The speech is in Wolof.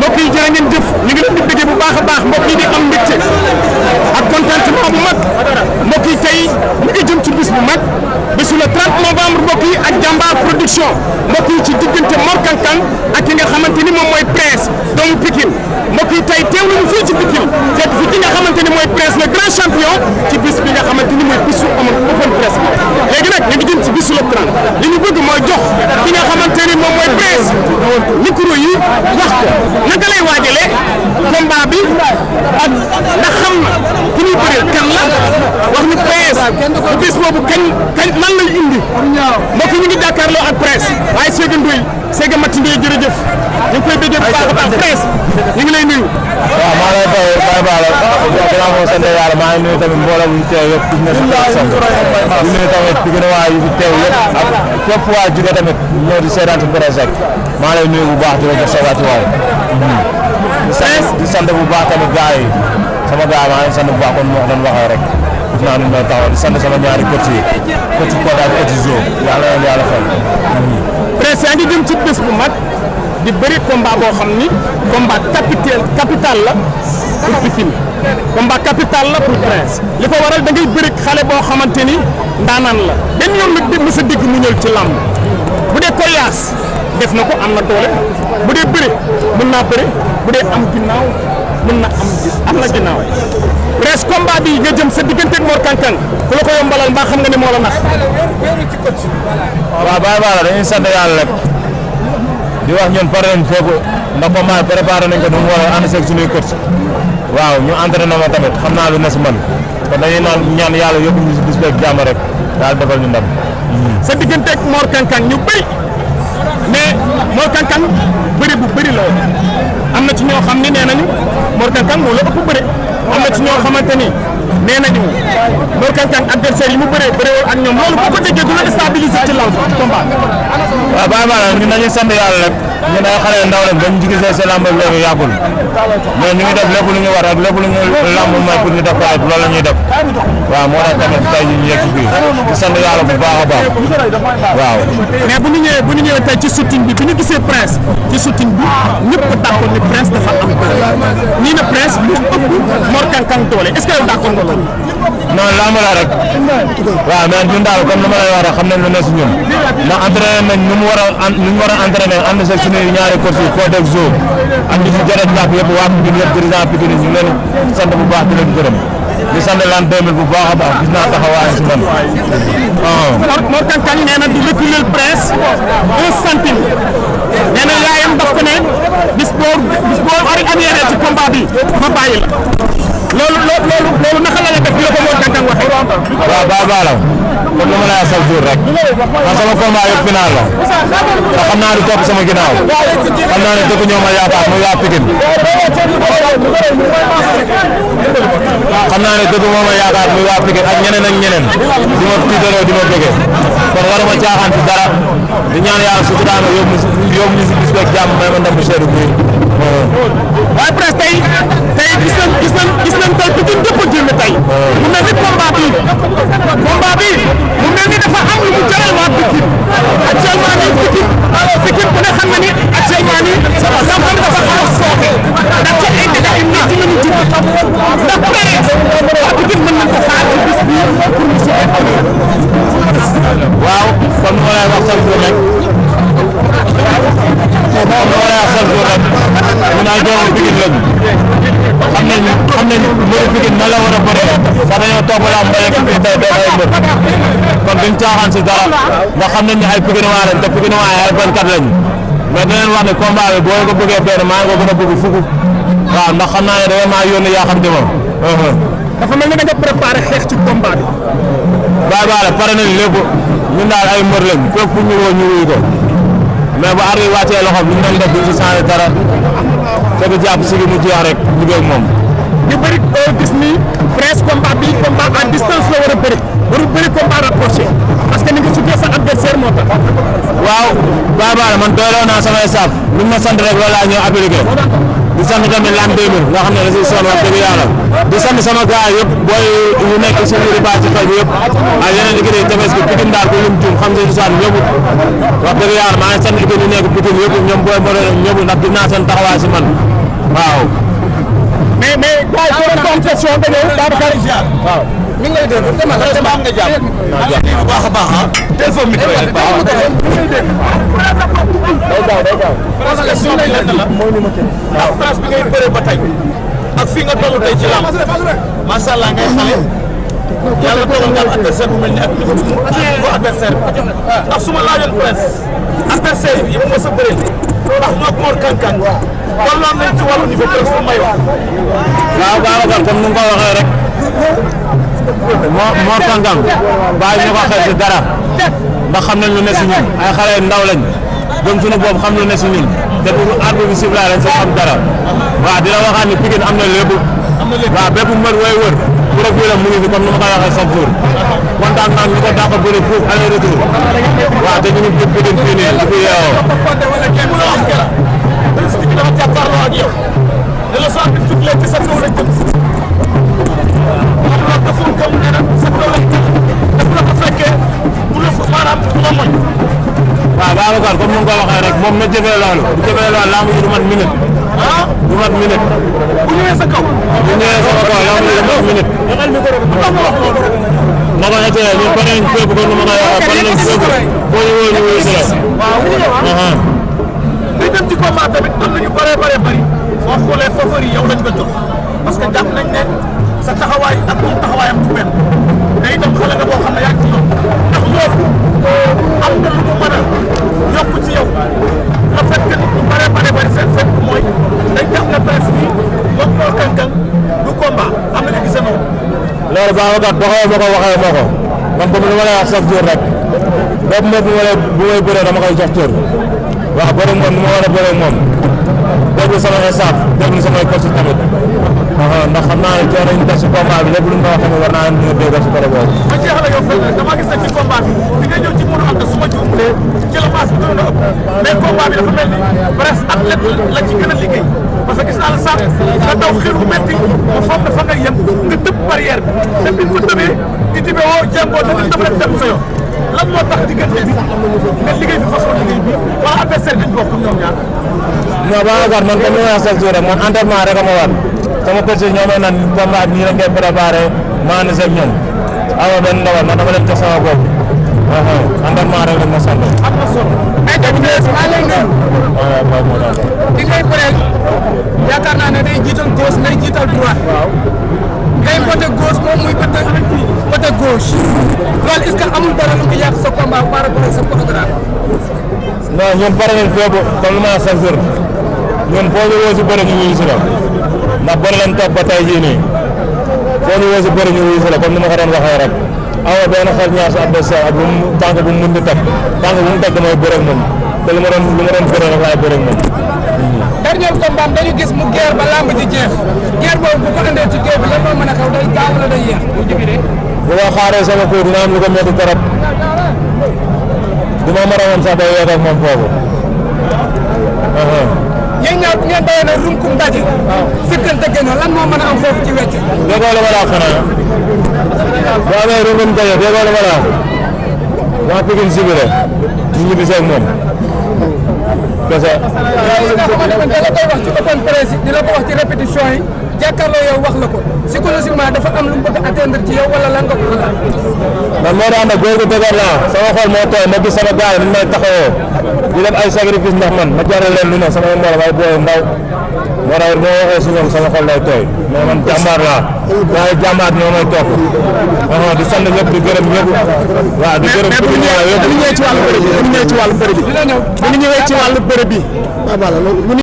mbokk yi jërë ngeen jëf ñu ngi leen di bëggee bu baax a baax mbokk yi di am mbégte ak contentement bu mag mbokk yi tey ñu ngi jëm ci bis bu mag bisu le 30 novembre mbokk yi ak Jambar production mbokk yi ci diggante Mor Kang Kang ak ki nga xamante ni moom mooy Prince doomu Pikine mbokk yi tey teew nañu fii ci Pikine fekk fi ki nga xamante ni mooy Prince le grand champion ci bis bi nga xamante ni mooy bisu amoon open press bi léegi nag ñu ngi jëm ci bisu le 30 li ñu bëgg mooy jox ki nga xamante ni moom mooy Prince micro yi wax ko naka lay waajalee combat bi ak ndax xam na ki ñuy bëreel kan la wax ni Prince bu bis boobu kañ lan lay indi mbokk ñu ngi jàkkaarloo ak Prince waaye Séga Ndoye Séga Mati Ndoye jërëjëf ñu ngi koy bëggee bu baax a baax Prince ñu ngi lay nuyu. waaw maa ngi lay fay Baye Balla dinaa moo sant yàlla maa ngi nuyu tamit mbooloo ñu teew yëpp gis nañu di nuyu tamit di gën a waa yu fi teew yëpp ak fépp waa jóge tamit ñëw di seetaan ci Prince rek maa ngi lay nuyu bu baax di la jox sa wàccuwaay di sant bu baax tamit gars yi sama gars maa ngi sant bu baax kon moo doon waxee rek gis naa nu may taxaw di sant sama ñaari coach yi coach Koda ak coach Zo yàlla na yàlla fay. Prince yaa ngi jëm ci bés bu mag di bëri combat boo xam ni combat capital la pour Pikine combat capital la pour Prince li ko waral da ngay bëri xale boo xamante ni ndaanaan la benn yoon nag di mës a dégg mu ñëw ci làmb bu dee coriace def na ko am na doole bu dee bëri mën naa bëri bu dee am ginnaaw mën na am na ginnaaw Prince combat bi nga jëm sa diggante ak Mor Kang Kang ku la ko yombalal mbaa xam nga ne moo la nax. waaw Baye Balla dañuy sant yàlla rek di wax ñun pare nañ foofu ndax combat préparé nañ ko nu mu war a ànd seeg suñuy coach waaw ñu entraîné ma tamit xam naa lu ne si man kon dañuy naan ñaan yàlla yóbbu ñu si bis beeg jàmm rek daal defal ñu ndam. sa diggante ak Mor Kang Kang ñu bëri mais Mor Kang Kang bëri bu bëri la am na ci ñoo xam ni nee nañu Mor Kang Kang moo la ëpp bëri am na ci ñoo xamante ni nee nañu Mor Kang Kang adversaire yi mu bëree bëreewul ak ñoom loolu bu ko déggee du la stabiliser ci lamb combat. waaw Baye Balla ñun dañuy sant yàlla rek ñun ay xale yu ndaw lañ bañ gisee si lamb léegi yàggul mais ñu ngi def lépp lu ñu war ak lépp lu ñu lamb may pour ñu def ko rek loolu la ñuy def waaw moo tax tamit tey ñu yegg fii di sant yàlla bu baax a baax waaw. mais bu ñu ñëwee tey ci shooting bi ñu gisee Prince ci shooting bi ñëpp d'accord ni Prince dafa am doole ñii ne Prince lu ëpp Mor Kang Kang doole est-ce que yow d'accord nga loolu. non lamb la rek waaw mais ñun daal comme ni ma lay wax rek xam nañ lu ne si ñun ndax entraîné nañ nu mu war a entraîné ànd seeg suñuy ñaari coach yi Koda ak Zo ak ñi fi jot a jàpp yëpp waa Pikine yëpp dirigeant Pikine ñu leen sant bu baax di leen gërëm di sant l'an 2000 bu baax a baax gis naa taxawaay si man. Mor Kang Kang nee na du reculer Prince 1 centime nee na yaayam daf ko ne bis boo arrière ci combat bi ma bàyyi la loolu naka la def bi la ko Mor Kang Kang waxee. waaw Baye Balla comme ni ma lay wax chaque jour rek man sama combat yëpp final la te xam naa di topp sama ginnaaw xam naa ne dëkk ñoo ma yaakaar muy waa Pikine xam naa ne dëkk moo ma yaakaar muy waa Pikine ak ñeneen ak ñeneen di ma tiitaroo di ma bëggee kon waruma caaxaan ci dara di ñaan yàlla suturaama yóbbu ñu si bis beeg jàmm may ma ndam bu seddu bi. waaye Prince tey gis nañ tey Pikine dëpp jënd tey mu mel ni combat bi mu mel ni dafa am lu mu jaral waa Pikine actuellement nii Pikine ku ne xam na ni actuellement nii lamb dafa xaw a sooxe ndax ci ay dégâts yu métti la ñu jub ndax Prince waa Pikine mën nañ ko xaar ci bis bi pour mu sauver. waaw comme ni ma lay wax chaque jour rek ñu naan doomu Pikine lañu xam nañ mbëru Pikine nan la war a bëree sax dañoo topp la am ba yegg fii tey ay mbër kon duñ caaxaan si dara ndax xam nañ ne ay Pikine waa lañ te Pikine waa ay bankat lañu mais dinañ wax ne combat bi boo ko bëggee benn maa ngi ko gën a bëgg fukk waaw ndax xam naa ne da maa yónni yaa xam ne moom. dafa mel ni da nga préparé xeex ci combat bi. Baye Balla pare nañ lépp ñun daal ay mbër lañ fépp fu ñu woo ñu wuyu ko mais bu arbitre bi wàccee loxo bi ñu doon def duñ si changé dara fekk jàpp si gi mu jeex rek liggéey ak moom. ñu bëri gis ni Prince combat bi combat à distance la war a bëri warul bëri combat rapproché parce que ni nga sutee sa adversaire moo tax. waaw Baye Balla man doyloo naa samay saaf luñ ma sant rek loolu laa ñëw appliqué di sant tamit l'an 2000 nga xam ne da ciy sonn wax dëgg yàlla di sant sama gars yëpp booy yu nekk si biir baax ci faj yëpp ak yeneen liggéey yi tefes gi Pikine daal ko lim tuum xam nga du saan ñëpp wax dëgg yàlla maa ngi sant liggéey yi nekk Pikine yëpp ñoom booy mën a ñëpp ndax gis naa seen taxawaay si man waaw. mais gars yi pour une question da ngay Babacar. waaw. mi ngi lay dégg demal am nga jàmm. bu baax a baax ah. téléphone bi day gaaw. question bi lenn la. waaw place bi ngay bëree ba tey. ak fi nga toll tey ci lamb. macha allah ngay xale. yàlla dogal nga am adversaire bu mel ni ak niveau adversaire bi. ndax su ma laajoon presse. adversaire yi yëpp mos a bëree. ndax ñoo Mor Kang Kang. tolloon nañ ci wàllu niveau presse bu may wax. waaw Babacar comme ni nga ko waxee rek. Mor Kang Kang bàyyi ñu ko xel ci dara ndax xam nañ lu ne si ñun ay xale ndaw lañ gëm suñu boobu xam lu ne si ñun te bu arbitre bi sifflé lañ si xam dara waaw di la waxaat ni Pikine am na lépp waaw bépp mbër way wër profil am mu ngi fi comme ni ma koy waxee chaque jour kontaan naa ñu ko dàq bëri foofu aller retour waaw te ñu ngi Pikine fii nii di fi yeewoo. dafa jàkkaarloo ak yow ne la soo arbitre sifflé ci sa kaw lañ jëm waaw Babacar comme ni nga ko waxee rek moom na jëfee loolu bu jëfee loolu laa mujj du mat minute. du mat minute. bu ñëwee sa kaw. bu ñëwee sama kaw laa mujj du mat minute. ma ko ñettee ñun pare nañ fépp comme ni ma koy waxee pare nañ fépp boo ñu woo ñu wuyu si la. waaw li dem ci combat tamit am nañu bëree bëri soo xoolee favori yow lañ ko jox parce que jàpp nañ ne sa taxawaay ak moom taxawaayam du benn te itam xale nga boo xam ne yaa ngi ci yoon ndax loolu am na lu mu mën a yokk ci yow le fait que nit ñu bëree bëri seen fekk mooy dañ jàpp ne presse bi moom Mor Kang Kang du combat am na ñu gisee noonu. loolu Babacar doxee ma ko waxee ma ko man comme li ma lay wax chaque jour rek boobu moom bu may bëree dama koy jox cër waaw bëri moom ni ma war a bëree moom déglu sama staff déglu samay coach tamit ndax xam naa ne coono ñu def si combat bi lépp lu ñu ko wax tamit war naa leen mën a déggal si côté boobu. ma jeexale yow fekk dama gis ne ci combat bi nga ñëw ci Modou Anta su ma juumlee ci la masse bi doon na ëpp mais combat bi dafa mel ni presque athlète la ci gën a liggéey parce que gis naa la sànq nga daw xel bu métti ba foog na fa nga yem nga tëb barrière bi te bi nga ko tëbee di tibee woo jéem boo tamit dafa leen dem sa yoon lan moo tax diggante bi nga liggéey bi façon liggéey bi wala adversaire dañ bokk ñoom ñaar. non Babacar man comme ni ma la chaque jour rek man entraînement rek a ma war sama coach ñoo may naan combat bi nii lañ koy préparé ma ànd seeg ñoom awa benn ndawal man dama leen jox sama bopp entraînement rek lañ ma sant. am na solo mais tamit maa lay nuyu. waaw moo tax. li ngay bëreel yaakaar naa ne day jiital gauche ngay jiital droite. waaw ngay côté gauche moom muy côté gauche loolu est-ce que amul dara lu mu yàq sa combat par rapport ak sa programme. non ñun pare nañ fépp comme li ma la chaque jour ñun foo ñu woo si bëri ñu wuyu si la ndax bëri lañ toog ba tey jii nii foo ñu woo si bëri ñu wuyu si la comme ni ma ko doon waxee rek awa benn xel ñaar si adversaire ak bu mu tànk bu mu mën di teg tànk bu mu teg damay bëre ak moom te li ma doon bëre rek laay bëre ak moom. dernier combat dañu gis mu guerre ba lamb ji jeex guerre boobu bu ko andee ci géew bi lan moo mën a xew day gaaw wala day yéex bu jubee bu ma xaaree sama kóor dina am lu ko métti trop dina mën a woon sax day yéex ak moom foofu. yéen ñaar bu ngeen doyee ne runkum daje. waaw sikkante gënoo lan moo mën a am foofu ci wecc. déggoo la ma la wax xanaa boo amee runkum daje déggoo la ma la wax waa Pikine sibile ñu ñibbi seeg moom kese. nga xamante ne da la koy wax ci open press di la ko wax ci répétition yi jàkkaarloo yow wax la ko psychologiquement dafa am lu mu bëgg a atteindre ci yow wala lan nga ko xalaat. man moo daan góor gu dëgër laa sama xol moo tooy ma gis sama gars yi ni may taxawoo di def ay sacrifice ndax man ma jaral leen lu ne sama mbooloo ay booy ndaw moo tax boo waxee si ñoom sama xol lay tooy mais man jàmbaar laa waaye jàmbaar ñoo may topp di sant ñëpp di gërëm ñëpp waaw di gërëm pour ñu ñëwee ci wàllu bëre bi bu ñu ñëwee ci wàllu bëre bi